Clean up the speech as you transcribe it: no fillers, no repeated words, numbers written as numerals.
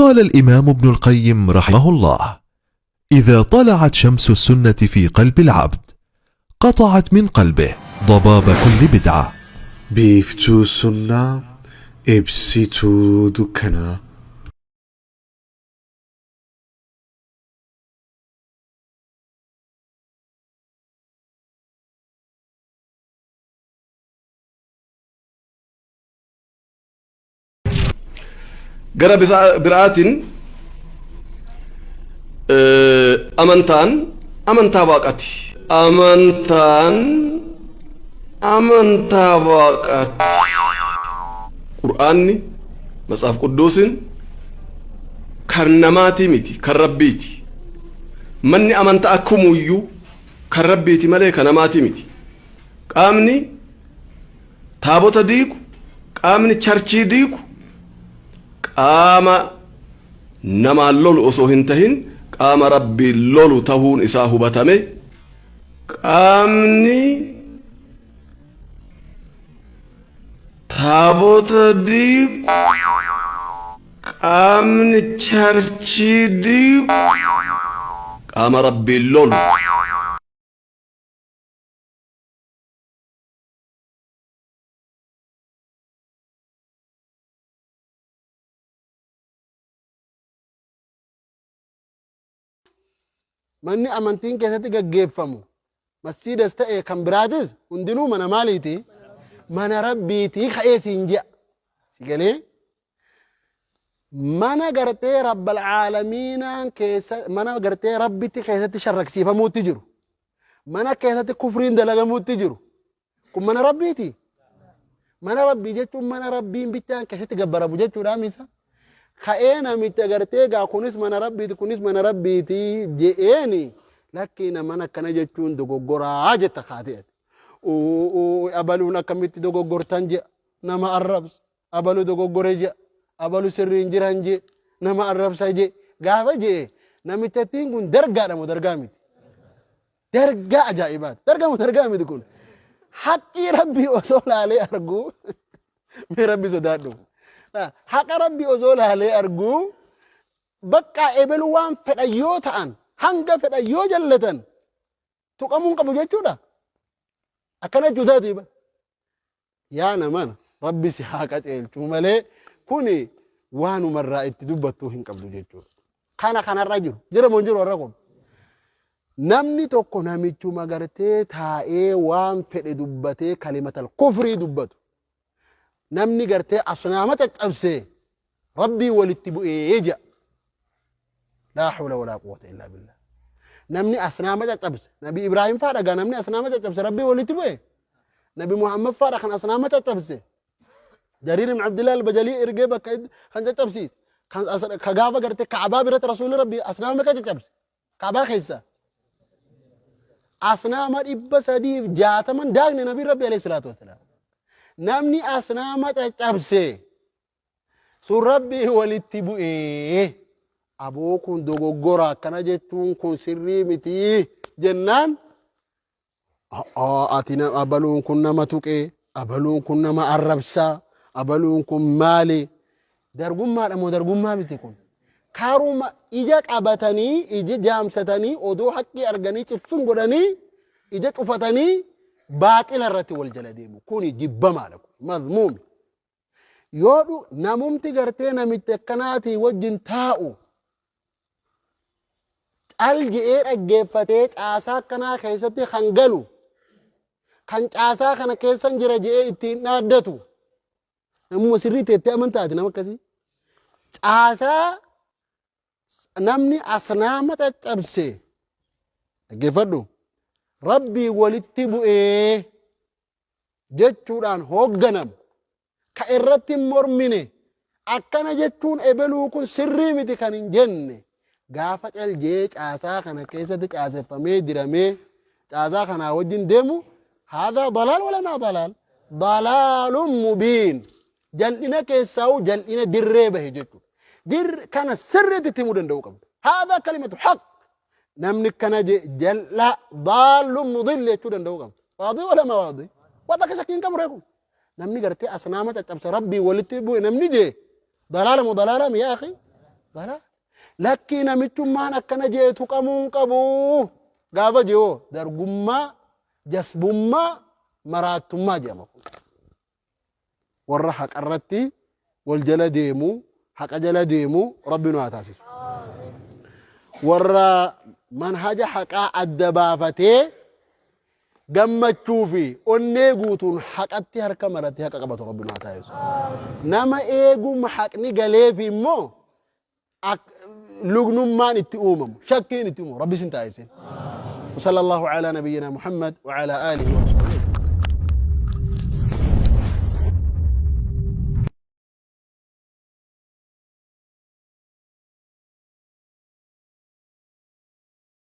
قال الإمام ابن القيم رحمه الله: إذا طلعت شمس السنة في قلب العبد قطعت من قلبه ضباب كل بدعة. Biiftuu sunnaa, ibsituu dukkanaa. Gara biraatiin amantaan amantaa waaqati. Amantaan amantaa waaqati. Qur'aanni Matsaaf Qudduusin kan namaatii miti, kan Rabbiiti. Manni amantaa akkumuyyuu kan Rabbiiti malee kan namaatii miti. Qaamni taabota diigu, qaamni charchii diigu qaama namaan lolu osoo hin tahin qaama Rabbiin lolu tahuun isaa hubatame. Qaamni taabota diigu, qaamni charchii diigu qaama Rabbiin lolu. Manni amantiin keessatti gaggeeffamu masjiidas ta'e kan biraatis hundinuu mana maaliiti? Mana Rabbiiti ka'ee siin je'a. Si galee? Mana gartee Rabbal Aalamiinaan keessa mana gartee Rabbitti keessatti sharraksiifamuutti jiru. Mana keessatti kufriin dalagamuutti jiru. Kun mana Rabbiiti. Mana Rabbii jechuun mana Rabbiin bichaan keessatti gabbaramu jechuudha misa. Ka'ee namicha gartee egaa kunis mana Rabbiiti kunis mana Rabbiiti je'eeni lakkii naman akkana jechuun dogoggoraa jetta kaatee ati. Abaluun akkamitti dogoggortan je'a nama arrabsa. Abalu dogoggore je'a abalu sirriin jiran je'e nama arrabsa je'e gaafa je'e namichattiin kun dargaadha moo dargaa miti. Dargaa ajaa'ibaati. Dargaa moo dargaa miti kun? Haqqii Rabbii osoo laalee arguu mee Rabbi sodaadhu. Haqa Rabbii osoo laalee arguu bakka ebelu waan fedhan yoo ta'an hanga fedhan yoo jallatan tuqamuu hin qabu jechuudha. Akkana jechuu isaatii bara. Yaa namana Rabbi si haa qaceelchuu malee kuni waanumarraa itti dubbattuu hin qabdu jechuudha. Kana kanarra jiru. Jira moo hin jiru har'a kun? Namni tokko namichuma gartee taa'ee waan fedhe dubbatee kalimatal kufrii dubbatu. Namni gartee asnaama caccabsee Rabbii walitti bu'ee jedha. Laa hawla walaa quwwata illaa billah. Namni asnaama caccabse Nabi Ibraahim faadha gaa namni asnaama caccabse Rabbii walitti bu'e. Nabi Muhammad faadha kan asnaama caccabse. Jariir ibn Abdillah al-Bajalii ergee bakka kan caccabsiise. Kan ka gaafa garte Ka'abaa biratti Rasuulli Rabbii asnaama meeqa caccabse? Ka'abaa keessa. Asnaama 360 daakne Nabi Rabbii alayhi salaatu wassalaam. Namni asnaama caccabse sun Rabbii walitti bu'ee aboo kun dogoggora akkana jechuun kun sirrii miti jennaan ati abaluun kun nama tuqe abaluun kun nama arrabsa abaluun kun maali dargummaadha moo dargummaa miti kun karuma ija qabatanii ija jaamsatanii odoo haqqii arganii ciffin godhanii ija cufatanii baaxila irratti wal jala deemu kuni jibbamaadha kun mazmuumi Yoo dhu namumti gartee namicha akkanaatii wajjin taa'u cal je'ee dhaggeeffatee caasaa akkanaa keessatti kan galu kan caasaa kana keessan jira je'ee ittiin dhaaddatu namuma sirrii teettee amantaati nama akkasii caasaa namni asnaama caccabse dhaggeeffadhu Rabbii walitti bu'ee jechuudhaan hoogganamu ka irratti hin mormine akkana jechuun ebeluu kun sirrii miti kan hin jenne gaafa caljee caasaa kana keessatti caaseffamee diramee caasaa kanaa wajjin deemu haadhaa dalaal wala maa dalaal dalaalun mubiin jal'ina keessaa'u jal'ina dirree bahe jechuudha. Dir kana sirriitti itti himuu danda'uu qabda. Haadhaa kalimatu haq Namni akkana je jal'aa daallun mudilli jechuu danda'uu qaba. Waadii wala mawaadii. Waan akka shakkii hin qabu reeku. Namni gartee asnaama caccabse rabbii walitti bu'e namni jee dalaala moo dalaala mi yaa akhi? Dalaal. Lakkii namichummaan akkana jee tuqamuu hin qabu. Gaafa jee hoo dargummaa, jasbummaa, maraattummaa jedhama kun. Warra haqarratti wal jala deemu, haqa jala deemu Rabbi nu haa taasisu. Warra manhaja haqaa adda baafatee gammachuu fi onnee guutuun haqatti harka maratee haqa qabatu Rabbi nu haa taasisu. Nama eeguma haqni galeefi immoo lugnummaan itti uumamu, shakkiin itti uumamu Rabbi sin taasisin. وصلى الله على نبينا محمد وعلى آله وصحبه.